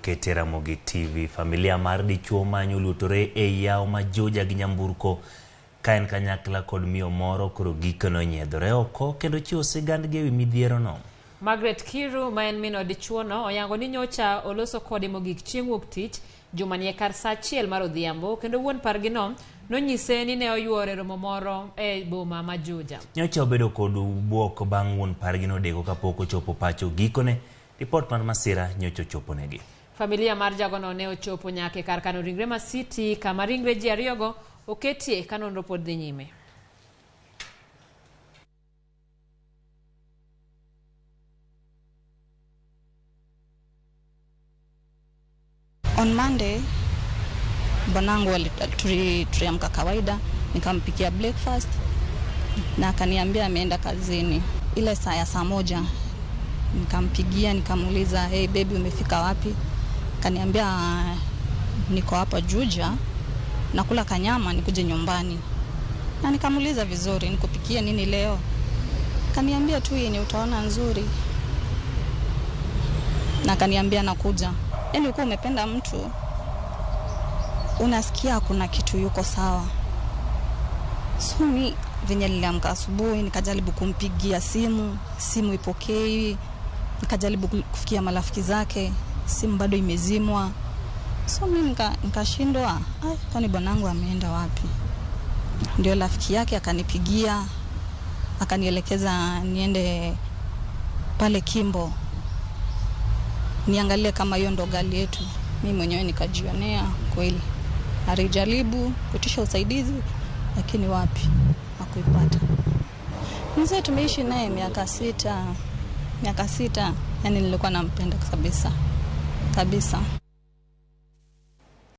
okete Ramogi TV. Familia mar dichuo manyo luotore e yawo ma Juja gi nyamburko ka en kanyakla kod miyo moro koro gikone onyiedhore oko kendo chiwo sigandgi ewi midhierono. Margaret Kiru ma en min od dichuono oyango ni nyocha oloso kode mogik chieng' wuok tich jumani e kar saa 1 mar odhiambo kendo wuon pargino nonyise ni ne oyuore romo moro e boma ma Juja. Nyocha obedo kod buok bang' wuon pargino odeko kapok ochopo pacho gikone. Ripot mar masira nyocha ochoponegi. Familia mar jagono ne ochopo nyaka e kar kano ringre ma City kama ringre ji ariyogo oketie ka nonro pod dhi nyime. On Monday bwanangu tuliamka kawaida, nikampikia breakfast na akaniambia ameenda kazini. Ile saa ya saa 1 nikampigia nikamuuliza, hey baby, umefika wapi? Akaniambia niko hapa Juja nakula kanyama nikuje nyumbani. Na nikamuuliza vizuri, nikupikie nini leo? Akaniambia tu yenye utaona nzuri. Na akaniambia nakuja. Yaani ukiwa umependa mtu unasikia kuna kitu yuko sawa. So mi venye niliamka asubuhi nikajaribu kumpigia simu, simu ipokei. Nikajaribu kufikia marafiki zake, simu bado imezimwa. So mi nikashindwa, kwani bwanangu ameenda wapi? Ndio rafiki yake akanipigia, akanielekeza niende pale Kimbo niangalie kama hiyo ndo gari yetu. Mimi mwenyewe nikajionea kweli. Alijaribu kuitisha usaidizi lakini wapi, hakuipata. Mzee tumeishi naye miaka 6. Miaka 6, yani nilikuwa nampenda kabisa. Kabisa.